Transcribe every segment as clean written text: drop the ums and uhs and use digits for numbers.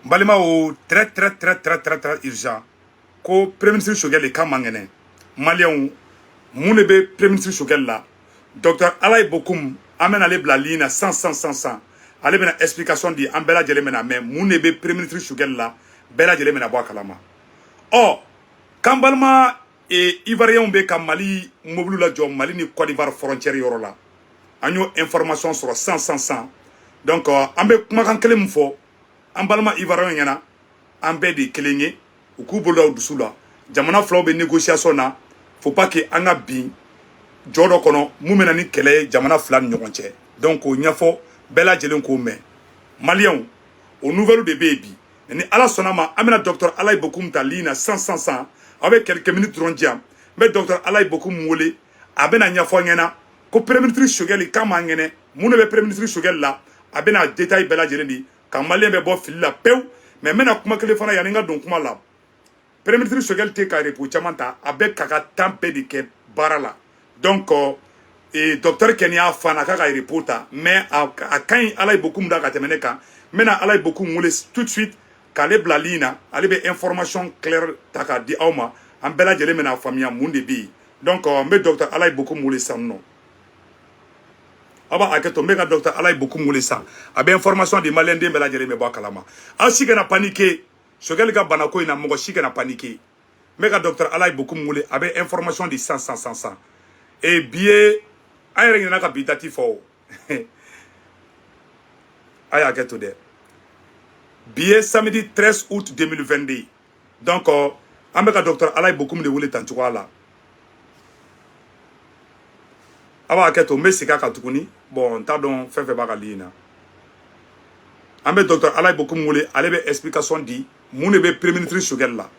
N balimaw, très très très très très très urgent ko premier ministre Choguel k'a man kɛnɛ. Maliyɛnw, mun de bɛ premier ministre Choguel la? Docteur Alaye Bokoum, an bɛna ale bila ligne na san san san san, ale bɛna explication di an bɛɛ lajɛlen bɛna mɛn mun de bɛ premier ministre Choguel la, bɛɛ lajɛlen bɛna bɔ a kalama. Ɔ k'an balima Ivoiriyɛnw bɛ ka Mali mobili lajɔ Mali ni Côte d'Ivoire frontière yɔrɔ la, an y'o information sɔrɔ san san san. Donc an bɛ kumakan kelen min fɔ an balima Ivoiriyɛnw ɲɛna, an bɛɛ de ye kelen ye, u k'u bolo da u dusu la. Jamana filaw bɛ négociation na, faut pas que an ka bin jɔ dɔ kɔnɔ mun bɛ na ni kɛlɛ ye jamana fila ni ɲɔgɔn cɛ. Donc k'o ɲɛfɔ bɛɛ lajɛlen k'o mɛn. Maliyɛnw, o nouvelle de bɛ yen bi. Ni Ala sɔnna ma, an bɛna docteur Alaye Bokoum ta ligne na san san san. Aw bɛ quelques minutes dɔrɔn di yan, n bɛ docteur Alaye Bokoum wele, a bɛna ɲɛfɔ n ɲɛna ko premier ministre Choguel k'a man kɛnɛ, mun de bɛ premier ministre Choguel la, a bɛna détail bɛɛ lajɛlen di ka maliyɛn bɛ bɔ fili la pewu. Mais n bɛna kuma kelen fana yanni n ka don kuma la. Premier ministre Choguel tɛ ka repos caman ta, a bɛ k'a ka temps bɛɛ de kɛ baara la. Donc docteur kɛni y'a fɔ a ɲɛna k'a ka repos ta, mais a ka ɲi Alaye Bokoum da ka tɛmɛ ne kan. N bɛna Alaye Bokoum wele tout de suite k'ale bila ligne na, ale bɛ information claire ta k'a di aw ma, an bɛɛ lajɛlen bɛna faamuya mun de bɛ yen. Donc n bɛ docteur Alaye Bokoum wele sisan nɔ, aw b'a hakɛ to, n bɛ ka docteur Alaye Bokoum wele sisan, a bɛ information di, maliyɛn den bɛɛ lajɛlen bɛ bɔ a kalama. Aw si kana paniquer Choguel ka banako in na, mɔgɔ si kana paniquer. N bɛ ka docteur Alaye Bokoum wele, a bɛ information di sisan sisan sisan sisan. Et bi ye an yɛrɛ ɲinɛna ka bi date fɔ o, a y'a kɛ to dɛ. Bi ye samedi 13 août 2022. Donc an bɛ ka docteur Alaye Bokoum de wele tan cogoya la, a b'a kɛ to, n bɛ segin a kan tuguni. Bon, n t'a dɔn fɛn fɛn b'a ka ligne na. An bɛ docteur Alaye Bokoum wele, ale bɛ explication di mun de bɛ premier ministre Choguel la.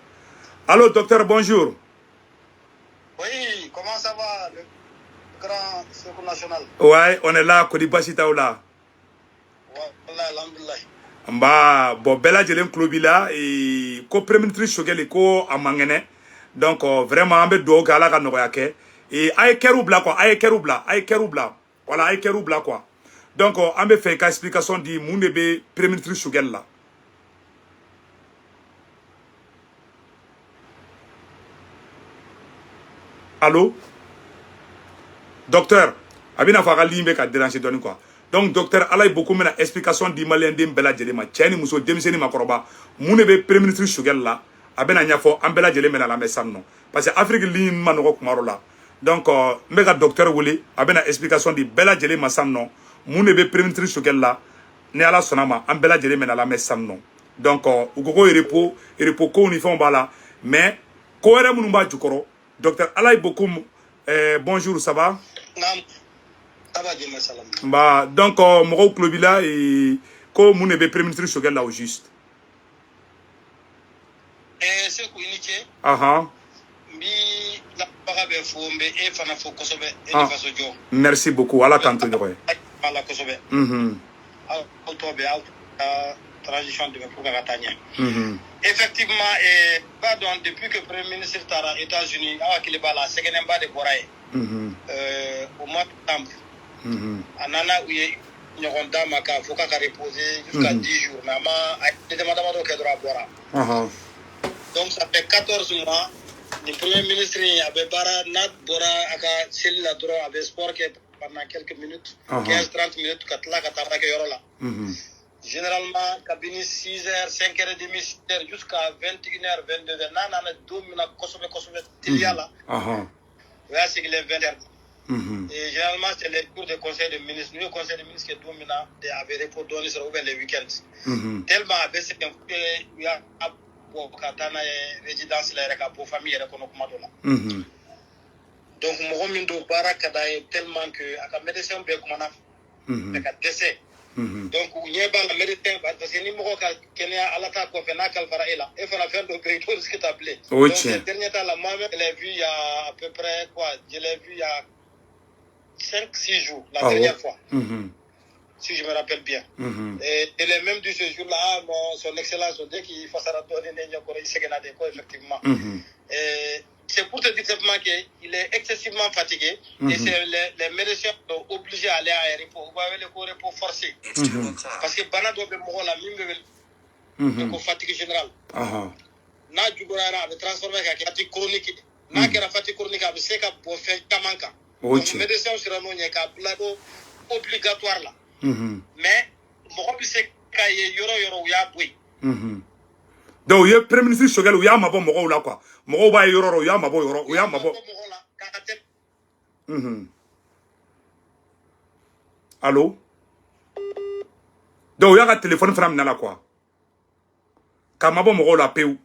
Allo docteur, bonjour. Oui, comment ça va, le grand Secours national? Ouais, on est là, kodi basi t'aw la? Wallahi, alhamdulillah. Nba, bon, bɛɛ lajɛlen tulo b'i la ko premier ministre Choguel ko a man kɛnɛ. Donc vraiment an bɛ dugawu kɛ Ala ka nɔgɔya kɛ. A ye kɛriw bila quoi, a ye kɛriw bila, a ye kɛriw bila, voilà, a ye kɛriw bila quoi. Donc an bɛ fɛ i ka explication di mun de bɛ premier ministre Choguel la. Allo docteur, a bɛna fɔ a ka ligne bɛ ka déranger dɔɔni quoi. Donc docteur Alaye Bokoum bɛna explication di maliyɛn den bɛɛ lajɛlen ma, cɛ ni muso, denmisɛnnin, makɔrɔba, mun de bɛ premier ministre Choguel la, a bɛna ɲɛfɔ, an bɛɛ lajɛlen bɛna lamɛn sisan nɔ, parce que Afrique ligne ma nɔgɔ kuma dɔ la. Donc n bɛ ka docteur wele, a bɛna explication di bɛɛ lajɛlen ma sisan nɔ mun de bɛ premier ministre Choguel la. Ni Ala sɔnna ma, an bɛɛ lajɛlen bɛna lamɛn sisan nɔ. Donc u ko ko repos kow ni fɛnw b'a la, mais ko wɛrɛ minnu b'a jukɔrɔ. Docteur Alaye Bokoum, bonjour, ça va? Naam. Ça va, Dieu merci. Bah, donc mɔgɔw tulo b'i la ko mun de bɛ premier ministre Choguel la au juste? Seku, i ni ce. Ahan. N b'i lamɛnbaga bɛɛ fo, n bɛ e fana fo kosɛbɛ, e ni faso jɔ. Merci beaucoup, Ala k'an to ɲɔgɔn ye. Ala kosɛbɛ. Aw tɔ bɛ aw ka transition dɛmɛ pour que a ka taa ɲɛ. Effectivement, b'a dɔn, depuis que premier ministre taara États-Unis, aw hakili b'a la, a sɛgɛnnenba de bɔra yen. Au mois de septembre. A nana, u ye ɲɔgɔn d'a ma k'a fɔ k'a ka reposer jusqu'à 10 jours, mais a ma, a ye dama damadɔ kɛ dɔrɔn, a bɔra. Donc ça fait 14 mois ni premier ministre in a bɛ baara, n'a bɔra a ka seli la dɔrɔn, a bɛ sport kɛ pendant quelques minutes, 15 30 minutes, ka tila ka taa baarakɛyɔrɔ la. Généralement kabini 6 heures, 5 heures et demie, 6 heures jusqu'à 21 heures, 22 heures. N'a nana don min na kosɛbɛ kosɛbɛ teliya la, o y'a sigilen 20 heures. Et généralement, c'est les cours de conseil de ministre. Nous, le conseil de ministre, est don min na, a bɛ repos dɔɔni sɔrɔ, ou bien les week-ends. Tellement a bɛ sɛgɛn u y'a bɔ ka taa n'a ye résidence la yɛrɛ, ka bɔ famille yɛrɛ kɔnɔ kuma dɔ la. Donc mɔgɔ min don, baara ka d'a ye tellement que a ka médecin bɛɛ kumana fɛ ka dɛsɛ. Donc u ɲɛ b'a la médecin, parce que ni mɔgɔ ka kɛnɛya Ala t'a kɔfɛ, n'a kalifara e la, e fana fɛn dɔ bɛ yen, i t'o risque ta bilen. O ye Donc tiɲɛ. ces derniers temps là, moi-même, je l'ai vu il y a à peu près quoi, je l'ai vu il y a 5 6 jours la dernière fois, si je me rappelle bien. Et je l'ai même dit ce jour-là, ah, mon, son excellence, dès qu'il fasara dɔɔni ne ɲɛkɔrɔ, i sɛgɛnna de ko effectivement. Et c'est pour te dire simplement qu'il est excessivement fatigué et c'est les médecins sont obligés à aller à un repos. U b'a wele ko repos forcé. Parce que bana dɔ bɛ mɔgɔ la min bɛ Ko fatigue générale. N'a juguyara, a bɛ transformer ka kɛ fatigue chronique. N'a kɛra fatigue chronique, a bɛ se ka bɔ fɛn caman kan. O Donc tiɲɛ. médecin sera n'o ɲɛ k'a bila ko obligatoire la. Mais mɔgɔ bɛ se ka ye yɔrɔ o yɔrɔ, u y'a bɔ yen. Donc u ye premier ministre Choguel, u y'a mabɔ mɔgɔw la quoi. Mɔgɔw b'a ye yɔrɔ o yɔrɔ, u y'a mabɔ yɔrɔ, u y'a mabɔ. Mɔgɔ la k'a tɛ. Allo? Donc u y'a ka téléphone fana minɛ la quoi. K'a mabɔ mɔgɔw la pewu.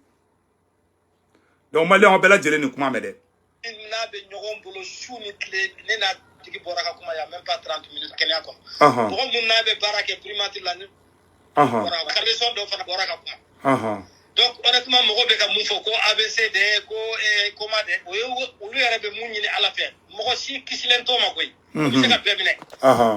Donc maliyɛnw bɛɛ lajɛlen nin kuma mɛn dɛ. N'a bɛ ɲɔgɔn bolo su ni tile, ne n'a tigi bɔra ka kuma yan, même pas 30 minutes, kɛnɛya kɔnɔ. Mɔgɔ mun n'a bɛ baara kɛ primature la, ne bɔra ka leçon dɔ fana bɔra ka kuma. Donc honnêtement, mɔgɔ bɛ ka mun fɔ ko AVC dɛ, ko coma dɛ, o ye olu yɛrɛ bɛ mun ɲini Ala fɛ. Mɔgɔ si kisilen t'o ma koyi, o bɛ se ka bɛɛ minɛ.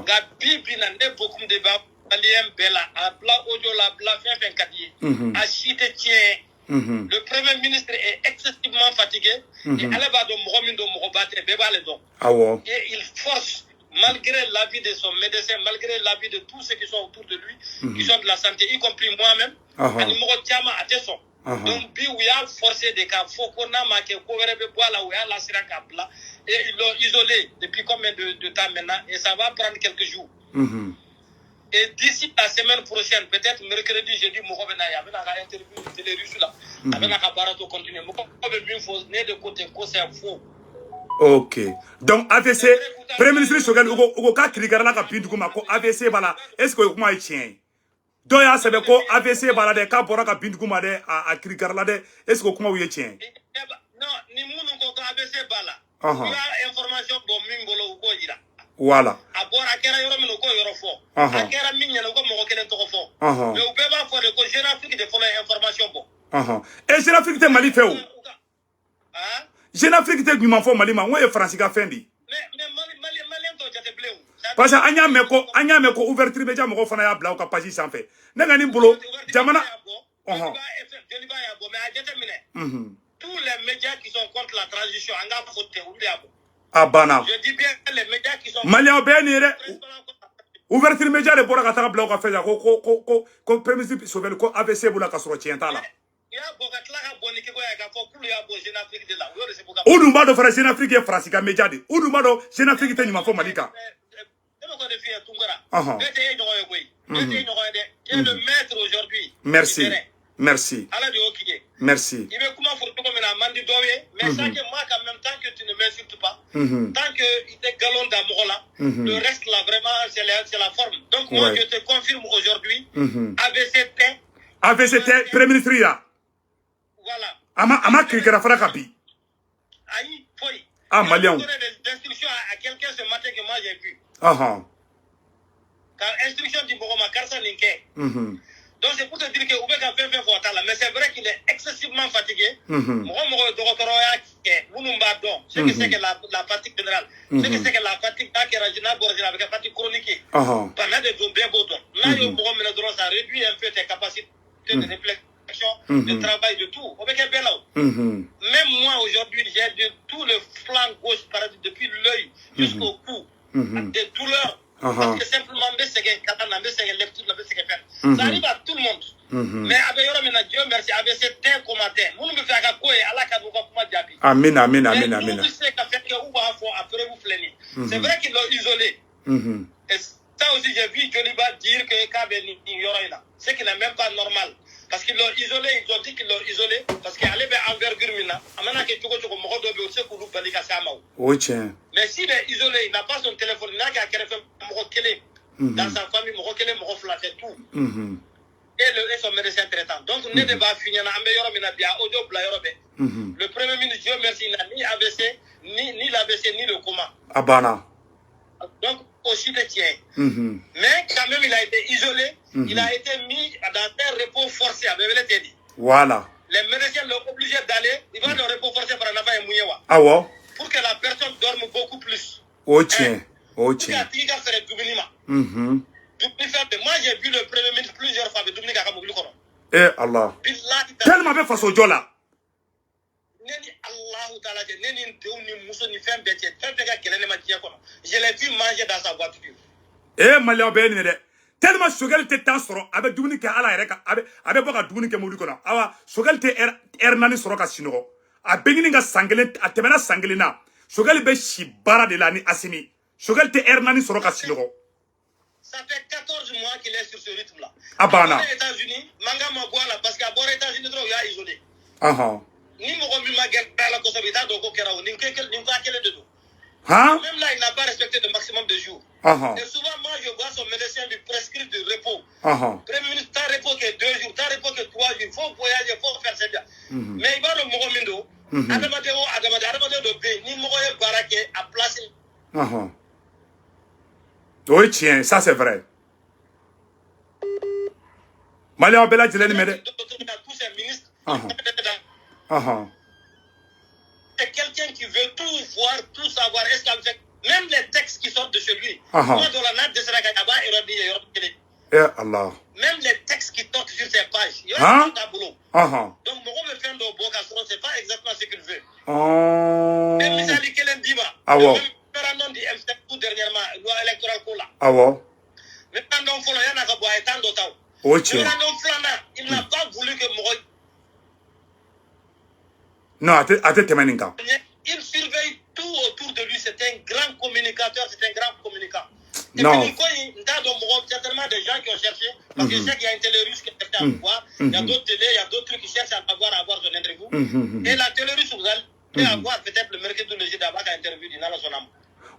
Nka bi bi na, ne Bokum de b'a maliyɛn bɛɛ la, a bila audio la, a bila fɛn fɛn ka di ye, a si tɛ tiɲɛ ye. Le premier ministre est excessivement fatigué. Et ala b'a dɔn mɔgɔ min don, mɔgɔ ba tɛ, bɛɛ b'ale dɔn. Et il force, malgré l'avis de son médecin, malgré l'avis de tous ceux qui sont autour de lui, qui sont de la santé, y compris moi-même, ani mɔgɔ caman, a tɛ sɔn. Donc bi, u y'a forcé de k'a fɔ ko n'a ma kɛ, ko wɛrɛ bɛ bɔ a la. U y'a lasiran k'a bila et ils l'ont isolé depuis combien de temps maintenant, et ça va prendre quelques jours. Et d'ici la semaine prochaine, peut-être mercredi, jeudi, mɔgɔ bɛ na ye, a bɛna a ka interview télé russe la, a bɛna ka baara to continuer. Mɔgɔ bɛ min fɔ, ne de ko ten ko c'est faux. Ok. Donc AVC, premier ministre Choguel, u ko k'a kirikarala ka bin dugu ma ko AVC b'a la. Est ce que o kuma ye tiɲɛ ye? Dɔw y'a sɛbɛn ko AVC b'a la dɛ, k'a bɔra ka bin dugu ma dɛ, a kirikarala dɛ. Est ce que o kumaw ye tiɲɛ ye? Non, ni minnu ko ko AVC b'a la, u y'a information bɔ min bolo, u k'o yira. Voilà. A bɔra, a kɛra yɔrɔ min na, u k'o yɔrɔ fɔ. A kɛra min ɲɛna, u ka mɔgɔ kelen tɔgɔ fɔ. Mais u bɛɛ b'a fɔ de ko Jeune Afrique de fɔlɔ ye information bɔ. E Jeune Afrique tɛ Mali fɛ o. U ka ah. Jeune Afrique tɛ ɲuman fɔ Mali ma, n ko ye Faransi ka fɛn de ye. Mais Mali Mali maliyɛn t'o jate bilen o. Parce que an y'a mɛn ko ouverture média mɔgɔw fana y'a bila u ka page sanfɛ. Ne ka nin bolo jamana. Joliba y'a bɔ, mais a jateminɛ. Tous les médias qui sont contre la transition, an k'a fɔ ten, olu de y'a bɔ. A banna. Je dis bien les médias qui sont Maliyɛnw bɛɛ nin ye dɛ. principalement contre la transition. Ouverture média de bɔra ka taga bila u ka fɛn kan ko premier ministre Choguel ko AVC b'u la, ka sɔrɔ tiɲɛ t'a la. U y'a bɔ ka tila ka bɔ ni keko ye k'a fɔ k'olu y'a bɔ Jeune Afrique de la. U y'o de se ka U dun b'a dɔn fana Jeune Afrique ye Faransi ka média de ye. U dun b'a dɔn Jeune Afrique tɛ ɲuman fɔ Mali kan. Ne bɛ k'o de f'i ye, Tunkara. Bɛɛ tɛ e ɲɔgɔn ye koyi. Bɛɛ tɛ e ɲɔgɔn ye dɛ. Tu es le maître aujourd'hui Merci. du terrain. Merci. Ala de y'o k'i ye. Merci. I bɛ kuma fɔ cogo min na, a man di dɔw ye, mais ça que moi quand même, tant que tu ne m'insultes pas, tant que i tɛ galon da mɔgɔ la, le reste là, vraiment, c'est la forme. Donc moi, je te confirme aujourd'hui, AVC tɛ. AVC tɛ premier ministre ya. Voilà. A ma kirikara fana ka bi. Ayi, foyi. Ah, Maliyɛnw. J'ai donné des instructions à quelqu'un ce matin que moi j'ai vu. Ka instruction di mɔgɔ ma, karisa, nin kɛ. Donc c'est pour te dire que u bɛ ka fɛn fɛn fɔ, o t'a la. Mais c'est vrai qu'il est excessivement fatigué. Mɔgɔ mɔgɔ ye dɔgɔtɔrɔya kɛ, minnu b'a dɔn ce que c'est que la fatigue générale, ce que c'est que la fatigue, n'a kɛra, n'a bɔra, a bɛ kɛ fatigue chronique ye. Bana de don, bɛɛ b'o dɔn. N'a y'o mɔgɔ minɛ dɔrɔn, ça réduit un peu tes capacités de réflexion, de travail, de tout. O bɛ kɛ bɛɛ la o. Même moi aujourd'hui, j'ai de tout le flanc gauche, par exemple, depuis l'œil jusqu'au cou, des douleurs. Parce que simplement, n bɛ sɛgɛn kalan na, n bɛ sɛgɛn lecture la, n bɛ sɛgɛn fɛn. Ça arrive à tout le monde. Mais a bɛ yɔrɔ min na, Dieu merci, AVC tɛ, coma tɛ. Minnu bɛ fɛ a ka ko ye, Ala ka n'u ka kuma jaabi. Amina, amina. Mais Amina, n'u amina. bɛ se ka fɛn kɛ, u b'a fɔ a preuve filɛ nin ye. C'est vrai qu'ils l'ont isolé. Et ça aussi, j'ai vu Joliba dire que k'a bɛ nin yɔrɔ in na. Ce qui n'est même pas normal. Parce qu'ils l'ont isolé, ils ont dit qu'ils l'ont isolé parce que ale bɛ envergure min na, a mana kɛ cogo cogo, mɔgɔ dɔw bɛ yen, u tɛ se k'olu bali ka s'a ma o. O ye tiɲɛ. Mais s'il est isolé, il n'a pas son téléphone, n'a k'a kɛrɛfɛ mɔgɔ kelen. Dans sa famille, mɔgɔ kelen, mɔgɔ fila, c'est tout. Et son médecin traitant. Donc, ne de b'a f'i ɲɛna, an bɛ yɔrɔ min na bi, a audio bila yɔrɔ bɛɛ. Le premier ministre, Dieu merci, il n'a ni AVC, ni l'AVC, ni le coma. A banna. Donc, aussi de tien. Mais quand même, il a été isolé. Il a été mis dans un repos forcé à Bébé Teddy. Voilà. Les médecins l'ont obligé d'aller. Il va dans le repos forcé par un enfant et Mounyewa. Awɔ. Pour que la personne dorme beaucoup plus. O ye tiɲɛ. O ye Pour que tiɲɛ. a tigi ka fɛrɛ dumuni ma. Dumuni fɛn bɛɛ. Moi, j'ai vu le premier ministre plusieurs fois, a bɛ dumuni kɛ a ka mobili kɔnɔ. Eh Allah. Billahi. Tellement bɛ faso jɔ la. Ne ni Allahu taala cɛ, ne ni n denw ni muso ni fɛn bɛɛ cɛ, fɛn fɛn ka gɛlɛn ne ma diɲɛ kɔnɔ. Je l'ai vu manger dans sa voiture. Eh, maliyɛnw bɛɛ ye nin ye dɛ. Tellement Choguel tɛ temps sɔrɔ, a bɛ dumuni kɛ ala yɛrɛ ka, a bɛ bɔ ka dumuni kɛ mobili kɔnɔ. Awa, Choguel tɛ heure 4 sɔrɔ ka sinɔgɔ. A bɛ ɲini ka san kelen, a tɛmɛna san kelen na. Choguel bɛ si baara de la ni Assimi. Choguel tɛ heure 4 sɔrɔ ka sinɔgɔ. Ça fait 14 mois qu'il est sur ce rythme-là. A banna. A bɔra États-Unis, mankan ma bɔ a la parce que a bɔra États-Unis dɔrɔn, u y'a isolé. Ni mɔgɔ min ma gɛrɛ a la kosɛbɛ, i t'a dɔn ko kɛra o. Nin ko kelen de don. Même là, il n'a pas respecté le maximum de jours. Et souvent, moi, je vois son médecin lui prescrire du repos. Premier ministre, t'as repos que 2 jours, t'as repos que 3 jours. Il faut voyager, il faut faire ça bien. Mais il va le mɔgɔ min don, adamaden o adamaden, adamaden dɔ bɛ yen, ni mɔgɔ ye baara kɛ a place. O ye tiɲɛ, ça c'est vrai. Maliyɛnw bɛɛ lajɛlen nin mɛn dɛ. Tous ces ministres, c'est quelqu'un qui veut tout voir, tout savoir. Est-ce qu'avec même les textes qui sortent de chez lui, moi, dans la natte de Sénégal, a b'a erreur di yɔrɔ kelen. Eh Allah. Même les textes qui sortent sur ses pages, il y a Han? un boulot. Donc, mɔgɔ bɛ fɛn dɔw bɔ ka sɔrɔ c'est pas exactement ce qu'il veut. N bɛ misali kelen d'i ma. Awɔ. Le mémorandum du M5 tout dernièrement, loi électorale ko la. Mémorandum fɔlɔ, yan'a ka bɔ, a ye temps dɔ ta o. O ye tiɲɛ. Mémorandum filanan, il n'a pas voulu que mɔgɔ Non, a tɛ tɛmɛ nin kan. Il surveille tout autour de lui. C'est un grand communicateur, c'est un grand communicant. Et Non. puis, nin ko in, n t'a dɔn mɔgɔ, certainement des gens qui ont cherché, parce que je sais qu'il y a une télé russe qui a cherché à le voir, il y a d'autres télés, il y a d'autres trucs qui cherchent à avoir son interview. Et la télé russe, vous allez avoir peut-être le mercredi ou le jeudi avant interview di n'Ala sɔnna ma.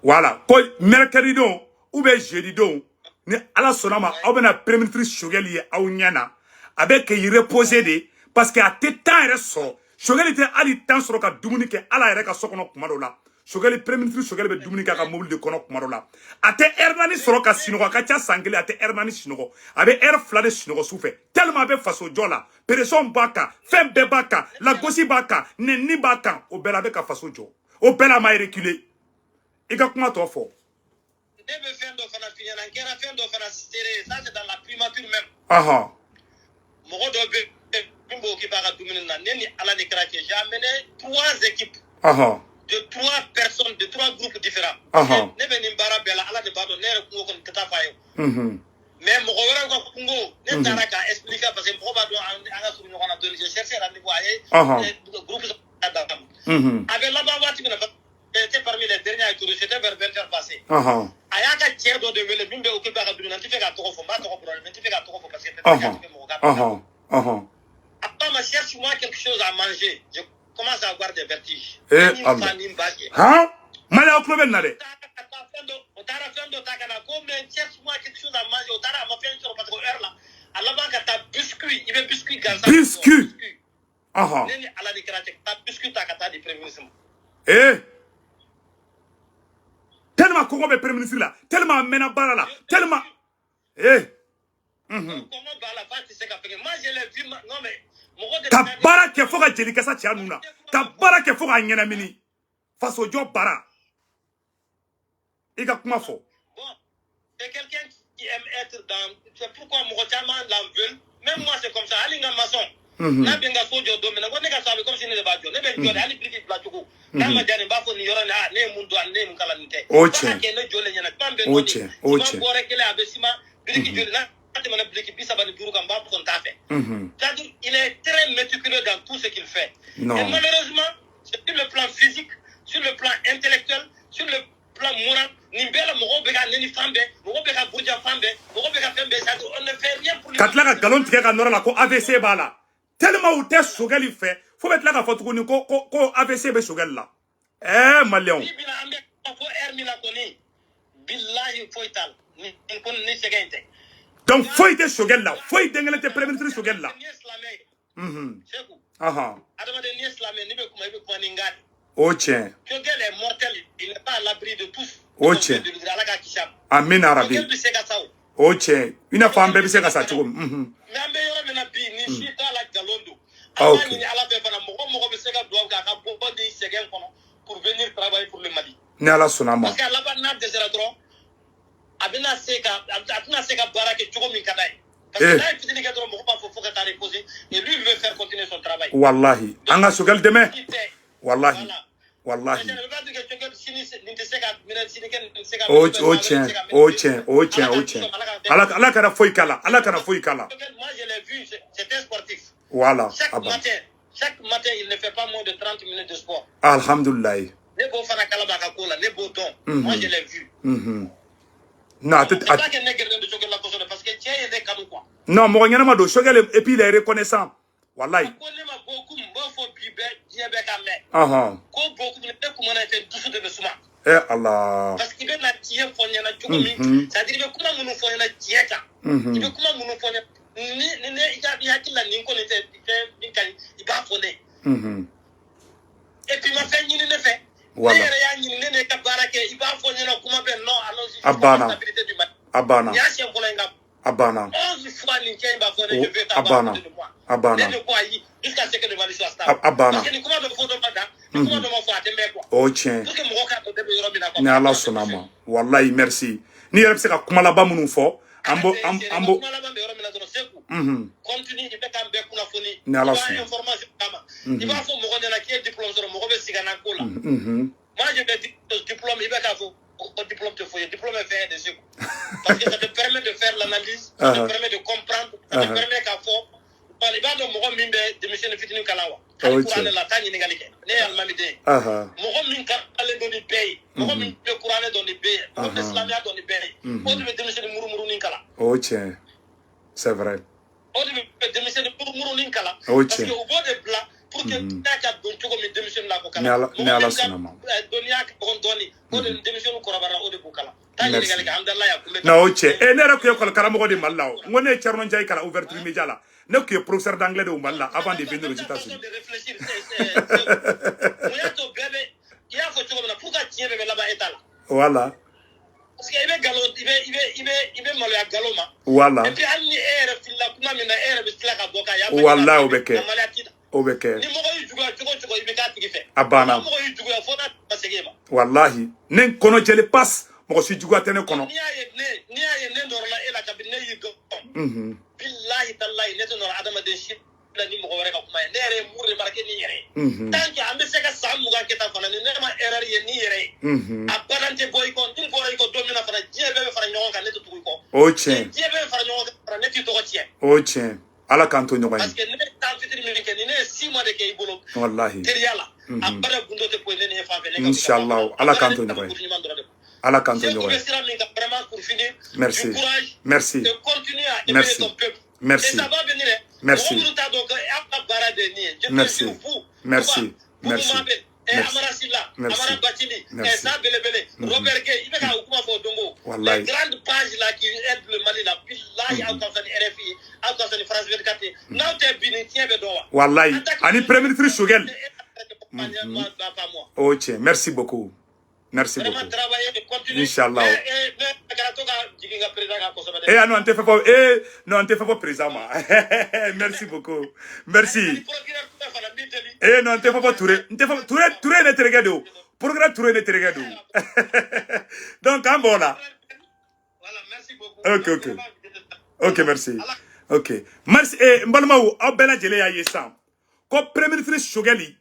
Voilà, ko mercredi don ou bien jeudi don, ni Ala sɔnna ma, aw bɛna premier ministre Choguel ye aw ɲɛ na. A bɛ k'i reposer de parce que a tɛ temps yɛrɛ sɔrɔ. Choguel tɛ hali temps sɔrɔ ka dumuni kɛ ala yɛrɛ ka so kɔnɔ kuma dɔw la. Choguel, premier ministre Choguel bɛ dumuni kɛ a ka mobili de kɔnɔ kuma dɔw la. A tɛ heure 4 sɔrɔ ka sinɔgɔ. A ka ca san kelen, a tɛ heure 4 sinɔgɔ. A bɛ heure 2 de sinɔgɔ su fɛ, tellement a bɛ faso jɔ la. Pression b'a kan, fɛn bɛɛ b'a kan, lagosi b'a kan, nɛni b'a kan, o bɛɛ la a bɛ ka faso jɔ. O bɛɛ la a ma reculer. I ka kuma tɔ fɔ. Ne bɛ fɛn dɔ fana f'i ɲɛna, n kɛra fɛn dɔ fana seere ye, ça c'est dans la primature même. Mɔgɔ dɔ bɛ yen min b'o k'i b'a ka dumuni na, ne ni Ala ni kɛra cɛ, j'ai amené trois équipes de trois personnes, de trois groupes différents. Ne bɛ nin baara bɛɛ la, Ala de b'a dɔn, ne yɛrɛ kungo kɔni tɛ taa f'a ye. Mais mɔgɔ wɛrɛw ka kungo, ne taara k'a expliquer parce que mɔgɔ b'a dɔn an ka surun ɲɔgɔn na dɔɔni. J'ai cherché rendez-vous, a ye groupe d'a ma. A bɛ laban waati min na, j'étais parmi les derniers à être, c'était vers 20 heures passées. A y'a ka cɛ dɔ de wele min bɛ occupé a ka dumuni na, n tɛ fɛ k'a tɔgɔ fɔ, n b'a tɔgɔ bɔrɔ mais n tɛ fɛ k'a tɔgɔ fɔ parce que peut-être k'a tɛ fɛ mɔgɔ ka A ko a ma: cherche-moi quelque chose à manger, je commence à avoir des vertiges. Eh, Ni n Allah. fa ni n ba cɛ. Han, maliyɛnw tulo bɛ nin na dɛ. O taara fɛn dɔ ta ka na ko mais cherche-moi quelque chose à manger. O taara, a ma fɛn sɔrɔ parce que o heure la, a laban ka taa biscuit, i bɛ biscuit gansan. Biscuit. Ne ni Ala ni kɛra cɛ, ka taa biscuit ta ka taa di premier ministre ma. Eh, tellement kɔngɔ bɛ premier ministre la, tellement a mɛnna baara la, tellement eh Kɔngɔ b'a la f'a tɛ se ka fɛngɛ. Moi, je l'ai vu non mais mɔgɔ de ka baara kɛ fo ka jelikasa cɛ nun na, ka baara kɛ fo k'a ɲɛnamini, fasojɔ baara. I ka kuma fɔ. Bon, c'est quelqu'un qui aime être dans, c'est pourquoi mɔgɔ caman l'en veulent. Même moi, c'est comme ça. Hali n ka maçon n'a bɛ n ka so jɔ don min na, ko ne ka so a bɛ comme si ne de b'a jɔ, ne bɛ n jɔ de, hali biriki bila cogo n'a ma diya nin b'a fɔ nin yɔrɔ nin, ah, ne ye mun don ani ne ye mun kalan nin tɛ. O F'a ka tiɲɛ. kɛ ne jɔlen ɲɛna, siman bɛ O nɔɔni, tiɲɛ, o siman tiɲɛ. bɔrɛ kelen a bɛ siman biriki joli, n'a tɛmɛna biriki 35 kan, n b'a fɔ n t'a fɛ. C'est-à-dire, il est très méticuleux dans tout ce qu'il fait. Non. Et malheureusement, sur le plan physique, sur le plan intellectuel, sur le plan moral, nin bɛɛ la, mɔgɔw bɛ ka nɛni fan bɛɛ, mɔgɔw bɛ ka buruja fan bɛɛ, mɔgɔw bɛ ka fɛn bɛɛ, c'est-à-dire, on ne fait rien pour lui. Ka tila ka nkalon tigɛ ka nɔrɔ la ko AVC b'a la, tellement u tɛ Choguel fɛ, fo bɛ tila k'a fɔ tuguni ko AVC bɛ Choguel la. Ɛɛ, maliyɛnw. Bi bi in na, an bɛ fɔ heure min na kɔni, bilahi, foyi t'a la nin ko ni sɛgɛn in tɛ. Donc foyi tɛ Choguel la, foyi den kelen tɛ premier ministre Choguel la. N'i ye silamɛ ye, Seku, adamaden, n'i ye silamɛ ye, n'i bɛ kuma, i bɛ kuma ni n ka de. O tiɲɛ. Choguel est mortel, il n'est pas à l'abri de tout. O tiɲɛ. Ala k'a kisi a ma. Amina rabi. Choguel bɛ se ka sa o. O tiɲɛ, i n'a fɔ an bɛɛ bɛ se ka sa cogo min. Mais an bɛ yɔrɔ min na bi, ni si t'a la, nkalon don. Ah, An b'a ok. ɲini Ala fɛ fana, mɔgɔ mɔgɔ bɛ se ka dugawu kɛ a ka bɔ nin sɛgɛn kɔnɔ pour venir travailler pour le Mali. Ni Ala sɔnna a ma. Parce que a laban n'a dɛsɛra dɔrɔn, a bɛna se ka a tɛna se ka baara kɛ cogo min ka d'a ye. Parce que Eh. n'a ye fitinin kɛ dɔrɔn, mɔgɔ b'a fɔ fo ka taa reposer et lui, il veut faire continuer son travail. Wallahi, an ka Choguel dɛmɛ. Qui tɛ. Wallahi. Voilà. Wallahi. Mais ça ne veut pas dire que Choguel sini nin tɛ se ka minɛ, sini kɛ nin tɛ se ka O minɛ, o maa wɛrɛ tɛ tiɲɛ, se ka minɛ. o tiɲɛ, o tiɲɛ, Ala o ka tiɲɛ. sɔn, Ala ka Ala kana foyi k'a la, Ala kana foyi k'a la. Moi, je l'ai vu, c'est un sportif. Voilà. Chaque A banna. matin, chaque matin, il ne fait pas moins de 30 minutes de sport. Alhamdulilayi. Ne b'o fana kalama a ka ko la, ne b'o dɔn. Moi, je l'ai vu. Non, a tɛ C'est a pas que ne gɛrɛlen don Choguel la kosɛbɛ, parce que cɛ ye ne kanu quoi. Non, mɔgɔ ɲɛnama don Choguel, et puis il est reconnaissant, wallahi. Ko ne ma Bokum, n b'o fɔ bi bɛɛ, diɲɛ bɛɛ ka mɛn. Ko Bokum, ne kumana i fɛ, dusu de bɛ suma. Eh Allah. Parce que i bɛ na tiɲɛ fɔ n ɲɛna cogo min, c'est à dire i bɛ kuma minnu fɔ n ɲɛna tiɲɛ kan. I bɛ kuma minnu fɔ n ɲɛna ni ne i ka i hakili la nin kɔni tɛ fɛn min ka ɲi, i b'a fɔ ne ye. Et puis i ma fɛn ɲini ne fɛ. Voilà. Ne yɛrɛ y'a ɲini ne ne ka baara kɛ, i b'a fɔ n ɲɛna kuma bɛɛ, non, allons-y A jusqu'à la banna. stabilité du Mali. A banna. Nin y'a siɲɛ fɔlɔ ye n ka A banna. 11 fois nin cɛ in b'a fɔ ne, O je veux a t'avoir à banna. côté de moi. A banna. Ne de ko ayi jusqu'à ce que le Mali soit stable. A banna. Parce que nin kuma dɔ fɔ dɔ ma dan, nin kuma dɔ ma fɔ, a tɛ mɛn quoi. O tiɲɛ. Pour que mɔgɔ k'a dɔn ne bɛ yɔrɔ min na quoi. Ni Ala sɔnna a ma, wallahi, merci. N'i yɛrɛ bɛ se ka kuma laban minnu fɔ, an b'o an b'o Kuma laban bɛ yɔrɔ min na dɔrɔn, Seku. Continue, i bɛ k'an bɛɛ kunnafoni. Ni Ala I b'a sɔnna. information d'a ma. I b'a fɔ mɔgɔ ɲɛna k'i ye diplôme sɔrɔ, mɔgɔ bɛ siga n'a ko la. Moi, je vais dire diplôme, i bɛ k'a fɔ ko diplôme tɛ foyi ye. Diplôme est fɛn de, Seku. Parce que ça te permet de faire l'analyse, ça te permet de comprendre, ça te permet k'a fɔ. I b'a dɔn mɔgɔ min bɛ denmisɛnnin fitinin kalan wa? Hali kuranɛ la, taa ɲininkali kɛ. Ne ye alimamiden ye. Mɔgɔ min kalanlen don ni bɛɛ ye, mɔgɔ min bɛ kuranɛ dɔn ni bɛɛ ye, mɔgɔ min bɛ silamɛya dɔn ni bɛɛ ye, o de bɛ denmisɛnnin murumurunin kalan. O tiɲɛ, c'est vrai. O de bɛ denmisɛnnin murumurunin kalan. O Parce que tiɲɛ. u b'o de bila pour que dɔnniya ka don cogo min denmisɛnnin la k'o kalan. Ni Ala Mɔgɔ min ka sɔnna ma. Dɔnniya ka dɔgɔn dɔɔnin, o de denmisɛnnin kɔrɔbayara, o de b'u kalan. Taa Merci. ɲininkali kɛ, alhamdulilayi, a kun bɛ. Non, o tiɲɛ. Eh, ne yɛrɛ tun ye école karamɔgɔ de Mali la o. N ko ne ye Thierno Ndiaye kalan ouverture média la. Ne tun ye professeur d'anglais de o Mali la avant de venir aux États-Unis. De réfléchir, c'est mun y'a to bɛɛ bɛ, i y'a fɔ cogo min na, pour que tiɲɛ bɛɛ bɛ laban e ta la. Voilà. Parce que i bɛ nkalon, i bɛ maloya nkalon ma. Voilà. Et puis hali ni e yɛrɛ filila kuma min na, e yɛrɛ bɛ tila ka bɔ k'a y'a Wallahi, o bɛ kɛ. maloya t'i la. O bɛ kɛ. Ni mɔgɔ y'i juguya cogo o cogo, i bɛ k'a tigi fɛ. A banna. Ni mɔgɔ y'i juguya fo n'a ma segin e ma. Wallahi, ne n kɔnɔ jɛlen pas, mɔgɔ si juguya tɛ ne kɔnɔ. N'i y'a ye ne nɔrɔla e la kabini ne y'i dɔn. Bilahi talahi, ne tɛ nɔrɔ adamaden si la ni mɔgɔ wɛrɛ ka kuma ye. Ne yɛrɛ ye mun remarqué ni yɛrɛ ye. Tant que an bɛ se ka san 20 kɛ tan fana, ni ne ma erreur ye ni yɛrɛ ye. A badan tɛ bɔ i kɔ, ni n bɔra i kɔ don min na fana, diɲɛ bɛɛ bɛ fara ɲɔgɔn kan, ne tɛ tugu i kɔ. O tiɲɛ. Diɲɛ bɛɛ bɛ fara ɲɔgɔn kan fana, ne t'i tɔgɔ tiɲɛ. O tiɲɛ, Ala k'an to ɲɔgɔn Parce ye. que ne bɛ temps fitinin min kɛ, ni ne ye 6 mois de kɛ i bolo. Wallahi. Teriya la. A bada gundo tɛ foyi ne ni e fan fɛ. Ne ka Inshallah, Ala k'an to ɲɔgɔn ye. ɲuman dɔrɔn de. Ala k'an to Seku ɲɔgɔn bɛ ye. sira min kan, vraiment, Kurfini. Merci. Du courage. Merci. Et continue à aimer Merci. ton peuple. Merci. Et ça va venir, hein. Merci. Mɔgɔ minnu t'a dɔn ko aw ka baara de ye nin ye. Je te Merci. jure, vous. Merci. Touba, Merci. Boubou Mabel, eh, Merci. Amara Sylla, Merci. Amara Bathily, Merci. eh, Sa Belebele, Robert Gueye, i bɛ ka o kuma fɔ o don ko. Wallahi. Les grandes pages là qui aident le Mali là, billahi, aw ka fisa ni RFI ye, aw ka fisa ni France 24 ye. N'aw tɛ bi, nin tiɲɛ bɛ dɔn wa? Wallahi, ani premier ministre Choguel. Pas moi. O tiɲɛ, merci beaucoup, merci Vraiment beaucoup. travailler et continuer. Inch'Allah. Mais a kana to ka jigin ka président kan kosɛbɛ dɛ. Eh non, an tɛ fɛn fɔ, eh non, an tɛ fɛn fɔ président ma. Merci beaucoup, merci. Ani procureur Touré fana, n b'i deli. Eh non, an tɛ fɛn fɔ Touré, n tɛ fɛn Touré. Touré ne terikɛ de o, procureur Touré ne terikɛ de o, donc an b'o la. Voilà, merci beaucoup. Ok, merci. Ok, merci. Eh, n balimaw, aw bɛɛ lajɛlen y'a ye sisan ko premier ministre Choguel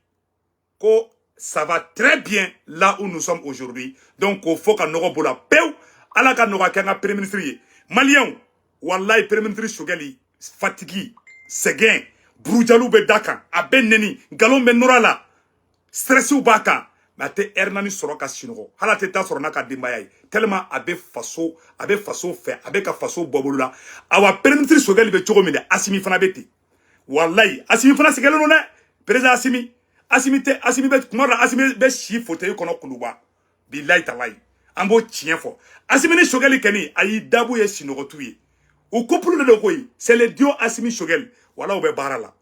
ko ça va très bien là où nous sommes aujourd'hui. Donc k'o fɔ ka nɔgɔ b'o la pewu. Ala ka nɔgɔya kɛ an ka premier ministre ye. Maliyɛnw, wallahi, premier ministre Choguel, fatigue, sɛgɛn, burujaliw bɛ da kan, a bɛ nɛni, nkalon bɛ nɔrɔ a la, stressiw b'a kan, mais a tɛ heure 4 sɔrɔ ka sinɔgɔ, hali a tɛ taa sɔrɔ n'a ka denbaya ye, tellement a bɛ faso fɛ, a bɛ ka faso bɔ bolo la. Awa, premier ministre Choguel bɛ cogo min dɛ, Asimi fana bɛ ten. Wallahi, Asimi fana sɛgɛnnen don dɛ. Président Asimi, Asimi tɛ, Asimi bɛ kuma dɔ la, Asimi bɛ si fauteuil kɔnɔ Kuluba. Bilayi talayi, an b'o tiɲɛ fɔ. Asimi ni Choguel kɛni, a y'i dabu ye sinɔgɔtu ye, o couple de don koyi. C'est le duo Asimi Choguel. Wala u bɛ baara la,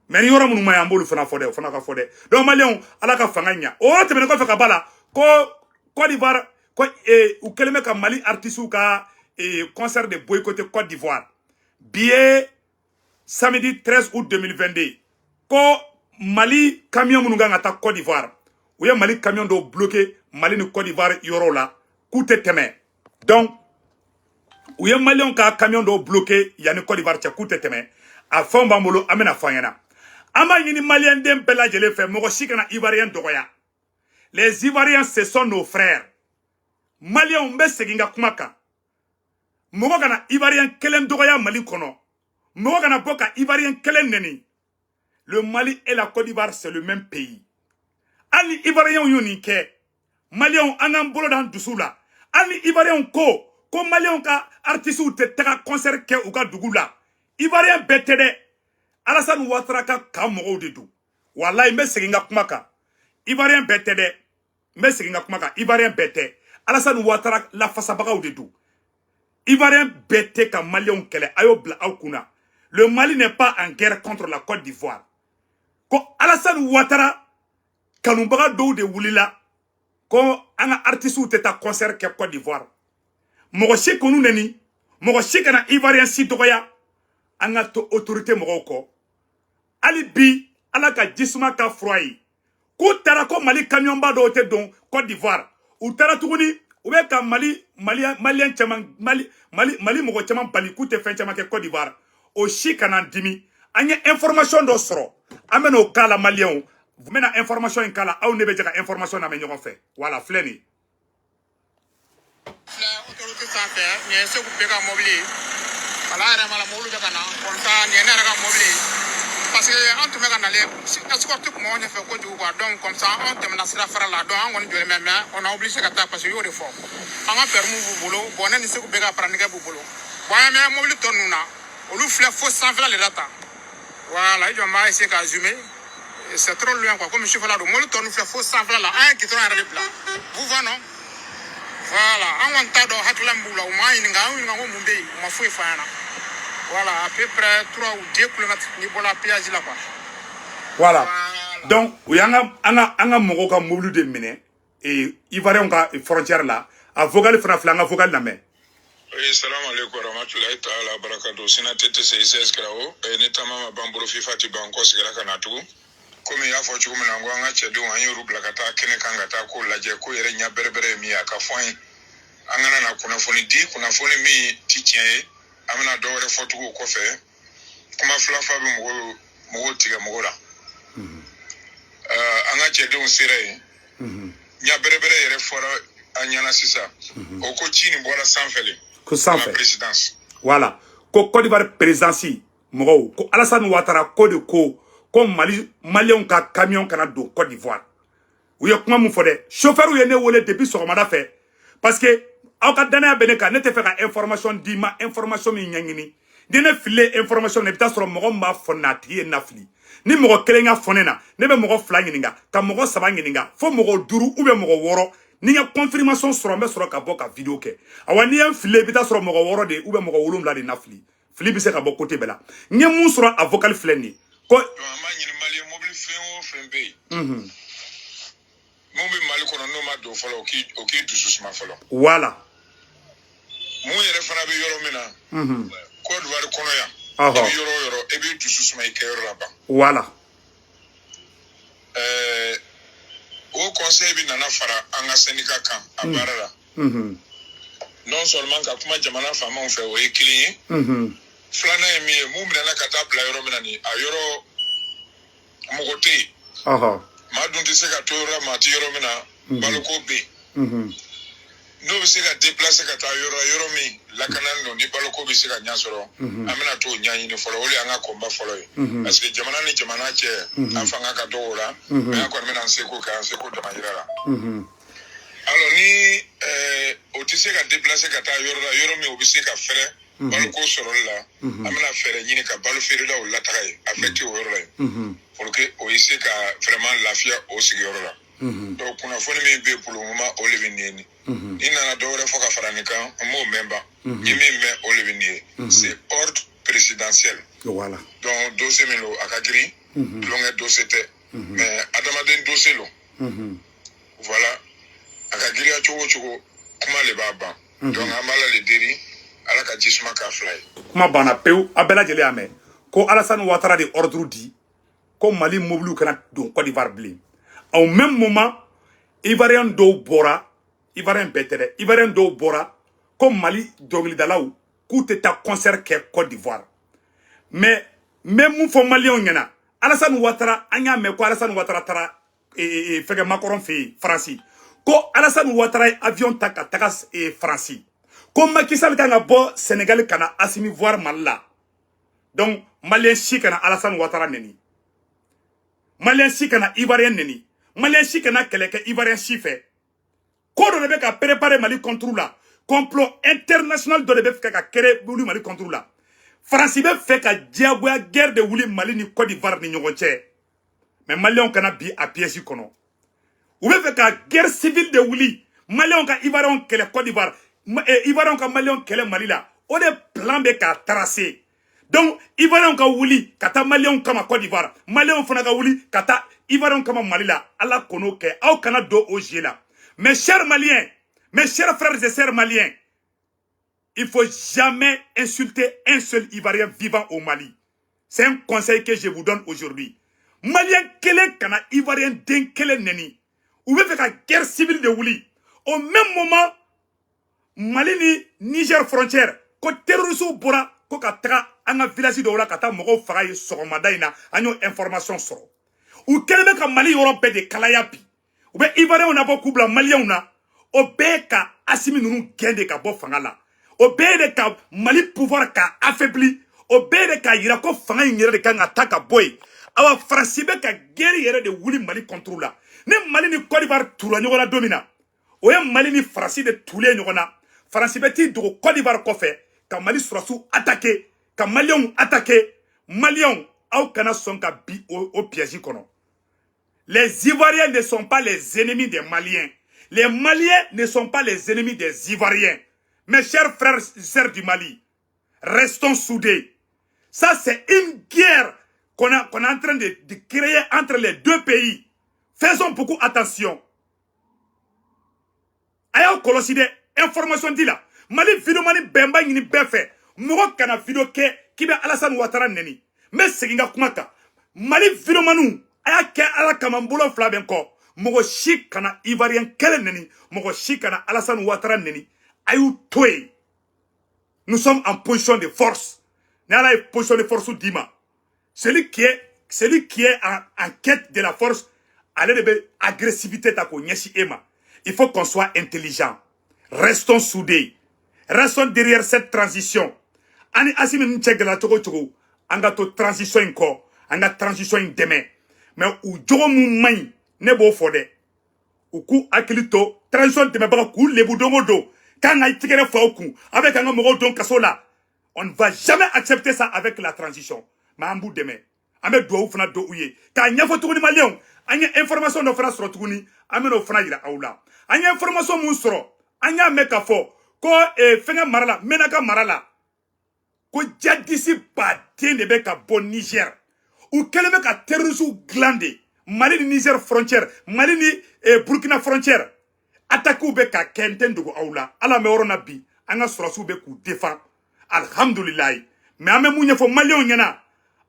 mais ni yɔrɔ minnu ma ɲi, an b'olu fana fɔ dɛ, o fana ka fɔ dɛ. Donc maliyɛnw, Ala ka fanga ɲa. O yɔrɔ tɛmɛnen kɔfɛ ka ba la ko Côte d'Ivoire ko u kɛlen bɛ ka Mali artistes ka concert de boycotter Côte d'Ivoire. Bi ye samedi 13 août 2022, ko Mali camion minnu kan ka taa Côte d'Ivoire, u ye Mali camion dɔw bloqué Mali ni Côte d'Ivoire yɔrɔw la k'u tɛ tɛmɛ. Donc u ye maliyɛnw ka camion dɔw bloqué yanni Côte d'Ivoire cɛ k'u tɛ tɛmɛ. A fɛnw b'an bolo, an bɛna fɔ an ɲɛna. An b'a ɲini maliyɛn den bɛɛ lajɛlen fɛ, mɔgɔ si kana Ivoirien dɔgɔya. Les Ivoiriens, ce sont nos frères. Maliyɛnw, n bɛ segin n ka kuma kan. Mɔgɔ kana Ivoirien kelen dɔgɔya Mali kɔnɔ, mɔgɔ kana bɔ ka Ivoirien kelen nɛni. Le Mali et la Côte d'Ivoire, c'est le même pays. Hali ni Ivoirienw y'o nin kɛ, Maliyɛnw, an k'an bolo d'an dusu la. Hali ni Ivoirienw ko ko Maliyɛnw ka artistes tɛ taga concert kɛ u ka dugu la, Ivoirien bɛɛ tɛ dɛ. Alassane Ouattara ka kan mɔgɔw de don. Walayi, n bɛ segin n ka kuma kan, Ivoirien bɛɛ tɛ dɛ. N bɛ segin n ka kuma kan, Ivoirien bɛɛ tɛ. Alassane Ouattara lafasabagaw de don. Ivoirien bɛɛ tɛ ka Maliyɛnw kɛlɛ, a y'o bila aw kunna. Le Mali n'est pas en guerre contre la Côte d'Ivoire. Ko Alassane Ouattara kanubaga dɔw de wulila ko an ka artistes tɛ taa concert kɛ Côte d'Ivoire. Mɔgɔ si k'olu neni, mɔgɔ si kana Ivoirien si dɔgɔya. An ka to autorité mɔgɔw kɔ. Hali bi, Ala ka jisuma ka fura ye. K'u taara ko Mali kamiyɔnba dɔw tɛ don Côte d'Ivoire. U taara tuguni, u bɛ ka Mali Mali Maliyɛn caman, Mali Mali Mali mɔgɔ caman bali k'u tɛ fɛn caman kɛ Côte d'Ivoire. O si kana dimi. An ye information dɔ sɔrɔ, an bɛ n'o k'a la. Maliyɛnw, n bɛna information in k'a la, aw ne bɛ jɛ ka information lamɛn ɲɔgɔn fɛ. Wala filɛ nin ye. Filɛ autoroute sanfɛ, nin ye Segu bɛɛ ka mobili ye. Wala yɛrɛ ma la, mobili bɛ ka na comme ça. Nin ye ne yɛrɛ ka mobili ye, parce que an tun bɛ ka nalen, escorte tun b'anw ɲɛfɛ kojugu quoi. Donc comme ça, anw tɛmɛna sira fara la. Donc an kɔni jɔlen bɛ, mais on a obligé ka taa, parce que u y'o de fɔ. An ka permis b'u bolo. Bon, ne ni Segu bɛɛ ka parantigɛ b'u bolo. Bon, an bɛ mobili tɔ ninnu na, olu filɛ fo sanfɛla de la tan. Voilà, i jɔ, n b'a essayer ka zoomer. C'est trop loin quoi, comme sufɛla don. Mobili tɔ ninnu filɛ fo sanfɛla la. An ye goudron yɛrɛ de bila. Vous voyez, non? Voilà, an kɔni t'a dɔn hakilila min b'u la. U m'an ɲininka, an ɲininka ko mun bɛ yen, u ma foyi fɔ an ɲɛna. Voilà, à peu près 3 ou 2 kilomètres n'i bɔra péage la quoi. Voilà, donc u y'an ka an ka mɔgɔw ka mobili de minɛ Ivoirien ka frontière la. A vocal fana filɛ, an ka vocal lamɛn. Oui, salam alaikum warahmatullahi ta'ala barakatuh. Sina tete se ICS Karawo. Ne taama ma ban bolo, FIFA ti ban kɔ sigira ka na tugun. Komi i y'a fɔ cogo min na, n ko an ka cɛdenw, an y'olu bila ka taa kɛnɛ kan ka taa ko lajɛ, ko yɛrɛ ɲɛ bɛrɛbɛrɛ ye min ye, a ka fɔ an ye. An kana na kunnafoni di, kunnafoni min ti tiɲɛ ye. An bɛna dɔ wɛrɛ fɔ tugun o kɔfɛ. Kuma fila fa bɛ mɔgɔw mɔgɔw tigɛ mɔgɔ la. An ka cɛdenw sera yen. Ɲɛ bɛrɛbɛrɛ yɛrɛ fɔra an ɲɛna sisan. O ko ci nin bɔra sanfɛ le. Ko La sanfɛ. présidence. Voilà, ko Côte d'Ivoire présidence mɔgɔw ko Alassane Ouattara ko de ko Mali Maliyɛnw ka camion kana don Côte d'Ivoire. U ye kuma mun fɔ dɛ, chauffeur ye ne wele depuis sɔgɔmada fɛ, parce que aw ka danaya bɛ ne kan. Ne tɛ fɛ ka information d'i ma, information min ɲɛɲini. Ni ne fililen information na, i bɛ taa sɔrɔ mɔgɔ min b'a fɔ ne na, a tigi ye na fili. Ni mɔgɔ kelen ka fɔ ne na, ne bɛ mɔgɔ fila ɲininka, ka mɔgɔ saba ɲininka, fo mɔgɔ duuru ou bien mɔgɔ wɔɔrɔ. Ni n ye confirmation sɔrɔ, n bɛ sɔrɔ ka bɔ ka vidéo kɛ. Awa, n'i ye n fili, i bɛ taa sɔrɔ mɔgɔ wɔɔrɔ de ou bien mɔgɔ wolonwula de na fili. Fili bɛ se ka bɔ côté bɛɛ la. N ye mun sɔrɔ a vocal filɛ nin ye ko Donc an b'a ɲini Maliyɛn mobili fɛn o fɛn bɛ yen, mun bɛ Mali kɔnɔ n'o ma don fɔlɔ, o k'i dusu suma fɔlɔ. Mun yɛrɛ fana bɛ yɔrɔ min na, Côte d'Ivoire kɔnɔ yan, i bɛ yɔrɔ o yɔrɔ, e b'i dusu suma i kɛyɔrɔ la ban. O conseil bɛ nana fara an ka syndicat kan a baara la. Non seulement ka kuma jamana faamaw fɛ, o ye kelen ye. Filanan ye min ye, mun minɛna ka taa bila yɔrɔ min na nin, a yɔrɔ mɔgɔ tɛ yen. Maa dun tɛ se ka to yɔrɔ la, maa tɛ yɔrɔ min na, baloko bɛ yen. N'o bɛ se ka déplacer ka taa yɔrɔ yɔrɔ min lakananen don, ni baloko bɛ se ka ɲɛ sɔrɔ, an bɛna t'o ɲɛɲini fɔlɔ. O de y'an ka combat fɔlɔ ye, parce que jamana ni jamana cɛ, an fanga ka dɔgɔ o la. Mais an kɔni bɛna an seko kɛ, an seko damayira la. Alors ni o tɛ se ka déplacer ka taa yɔrɔ la, yɔrɔ min o bɛ se ka fɛrɛ baloko sɔrɔli la, an bɛna fɛɛrɛ ɲini ka balo feerelaw lataga yen, affecté o yɔrɔ la yen, pour que o ye se ka vraiment lafiya o sigiyɔrɔ la. Donc kunnafoni min bɛ yen pour le moment, o de bɛ nin ye. Nin ni nana dɔ wɛrɛ fɔ ka fara nin kan, n m'o mɛn ban. N ye min mɛn, o de bɛ nin ye, c'est ordre présidentiel. Donc dossier min don, a ka girin, tulonkɛ dossier tɛ, mais adamaden dossier lo. Voilà, a ka giriya cogo o cogo, kuma de b'a ban. Donc an b'Ala de deli, Ala ka ji suma k'a fila ye. Kuma banna pewu. A bɛɛ lajɛlen y'a mɛn ko Alassane Ouattara de ordre di ko Mali mobiliw kana don Côte d'Ivoire bilen. Au même moment, Ivoirien dɔw bɔra, Ivoirien bɛɛ tɛ dɛ, Ivoirien dɔw bɔra ko Mali dɔnkilidalaw k'u tɛ taa concert kɛ Côte d'Ivoire. Mais n bɛ mun fɔ Maliyɛnw ɲɛna? Alassane Ouattara, an y'a mɛn ko Alassane Ouattara taara fɛngɛ Macron fɛ yen Faransi, ko Ko Alassane Ouattara ye avion ta ka taga Faransi, ko Macky Sall kan ka bɔ Sénégal ka na Assimi voir Mali la. Donc Malien si kana Alassane Ouattara neni, Malien si kana Ivoirien neni, Malien si kana kɛlɛ kɛ Ivoirien si fɛ. Ko dɔ de bɛ ka préparer Mali contre la, complot international dɔ de bɛ fɛ ka créer wuli Mali contre la. Faransi bɛ fɛ ka diyagoya guerre de wuli Mali ni Côte d'Ivoire ni ɲɔgɔn cɛ. Mais Maliyɛnw kana bi a piège kɔnɔ. U bɛ fɛ ka guerre civile de wuli, Maliyɛnw ka Ivoiriyɛnw kɛlɛ Côte d'Ivoire, Ivoiriyɛnw ka Maliyɛnw kɛlɛ Mali la. O de plan bɛ k'a tracer. Donc Ivoiriyɛnw ka wuli ka taa Maliyɛnw kama Côte d'Ivoire, Maliyɛnw fana ka wuli ka taa Ivoiriyɛnw kama Mali la. Ala kɔn'o kɛ, aw kana don o jeu la. Mes chers Maliens, mes chers frères et sœurs maliens, il faut jamais insulter un seul Ivoirien vivant au Mali. C'est un conseil que je vous donne aujourd'hui. Malien kelen kana Ivoirien den kelen neni. U bɛ fɛ ka guerre civile de wuli. Au même moment, Mali ni Niger frontière, ko terroristes bɔra ko ka taga an ka village dɔw la ka taa mɔgɔw faga yen. Sɔgɔmada in na, an y'o information sɔrɔ. U kɛlen bɛ ka Mali yɔrɔ bɛɛ de kalaya bi. U bɛ Ivoiriyɛnw nabɔ k'u bila Maliyɛnw na. O bɛɛ ka Assimi ninnu gɛn de ka bɔ fanga la. O bɛɛ de ka Mali pouvoir ka affaibli. O bɛɛ de k'a yira ko fanga in yɛrɛ de kan ka ta ka bɔ yen. Awa, Faransi bɛ ka guerre yɛrɛ de wuli Mali contre la. Ni Mali ni Côte d'Ivoire turula ɲɔgɔn na don min na, o ye Mali ni Faransi de tulen ɲɔgɔn na. Faransi bɛ t'i dogo Côte d'Ivoire kɔfɛ ka Mali sɔrɔsiw attaquer, ka Maliyɛnw attaquer. Maliyɛnw, aw kana sɔn ka bi o piège kɔnɔ. Les Ivoiriens ne sont pas les ennemis des Maliens, les Maliens ne sont pas les ennemis des Ivoiriens. Mes chers frères et sœurs du Mali, restons soudés. Ça, c'est une guerre qu'on est en train de créer entre les deux pays. Faisons beaucoup attention. A y'aw kɔlɔsi dɛ. Information di la, Mali vidéoman bɛɛ, n b'a ɲini bɛɛ fɛ, mɔgɔ kana vidéo kɛ k'i bɛ Alassane Ouattara neni. N bɛ segin n ka kuma kan. Mali vidéomanw, a y'a kɛ Ala kama, n bolo fila bɛ n kɔ, mɔgɔ si kana Ivoirien kelen neni, mɔgɔ si kana Alassane Ouattara neni. A y'u to yen. Nous sommes en position de force. Ni Ala ye position de force d'i ma, celui qui est en quête de la force, ale de bɛ agressivité ta k'o ɲɛsin e ma. Il faut qu'on soit intelligent. Restons soudés, restons derrière cette transition. Ani Assimi ninnu cɛ gɛlɛya cogo o cogo, an ka to transition in kɔ, an ka transition in dɛmɛ. Mais u jogo mun man ɲi, ne b'o fɔ dɛ. U k'u hakili to transition dɛmɛbaga k'u lebu don o don k'an ka tigɛrɛ fɔ aw kun, a bɛ k'an ka mɔgɔw don kaso la. On ne va jamais accepter ça avec la transition. Mais an b'u dɛmɛ, an bɛ duwawu fana don u ye. K'a ɲɛfɔ tuguni, Maliyɛnw, an ye information dɔ fana sɔrɔ tuguni, an bɛn'o fana yira aw la. An ye information mun sɔrɔ? An y'a mɛn k'a fɔ ko fɛngɛ mara la, Menaka mara la, ko djihadiste baden de bɛ ka bɔ Niger. U kɛlen bɛ ka terroristes dilan de Mali ni Niger frontière, Mali ni Burkina frontière. Attaques bɛ ka kɛ, n tɛ n dogo aw la. Ala bɛ yɔrɔ na bi, an ka sɔrɔsiw bɛ k'u défend, alhamdulilayi. Mais an bɛ mun ɲɛfɔ Maliyɛnw ɲɛna?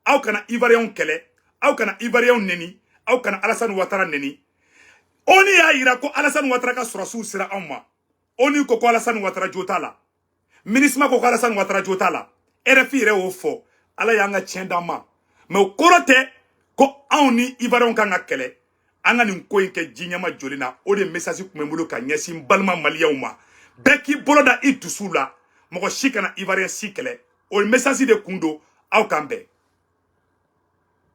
Aw kana Ivoiriyɛnw kɛlɛ, aw kana Ivoiriyɛnw neni, aw kana Alassane Ouattara neni. ONU y'a yira ko Alassane Ouattara ka sɔrɔsiw sera anw ma. ONU ko ko Alassane Ouattara jo t'a la. MINUSMA ko ko Alassane Ouattara jo t'a la. RFI yɛrɛ y'o fɔ. Ala y'an ka tiɲɛ d'an ma. Mais o kɔrɔ tɛ ko anw ni Ivoiriyɛnw kan ka kɛlɛ. An ka nin ko in kɛ ji ɲɛma joli na. O de message tun bɛ n bolo ka ɲɛsin n balima Maliyɛnw ma. Bɛɛ k'i bolo da i dusu la, mɔgɔ si kana Ivoirien si kɛlɛ. O message de kun don. Aw k'an bɛn.